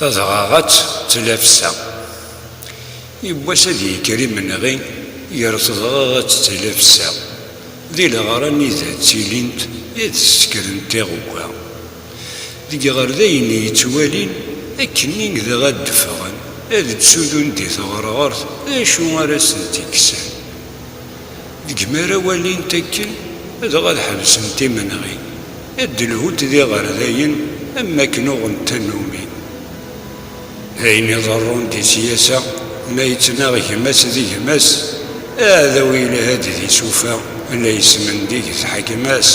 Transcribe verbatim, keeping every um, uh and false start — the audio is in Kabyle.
Tadɣaɣat d tlafsa. Yiwwas ad yekker imenɣi, ger tedɣaɣat d tlafsa. Di leɣra-nni da ttilint, ad ssekrent iɣewwa. Deg iɣerdayen i yettwalin, akkenni dɣa ad d-ffɣen, ad d-sudun di tɣerɣert d acu ara sen-d-ikksen. Deg mi ara walint akken, dɣa ad ḥebsent imenɣi, ad d-lhunt d iɣerdayen am wakken uɣent tannumi. D ayen iḍerrun di tyasa, ma yettnaɣ gma-s d gma-s, aɛdaw yelha-d di sufa, la yesmendig tḥekma-s.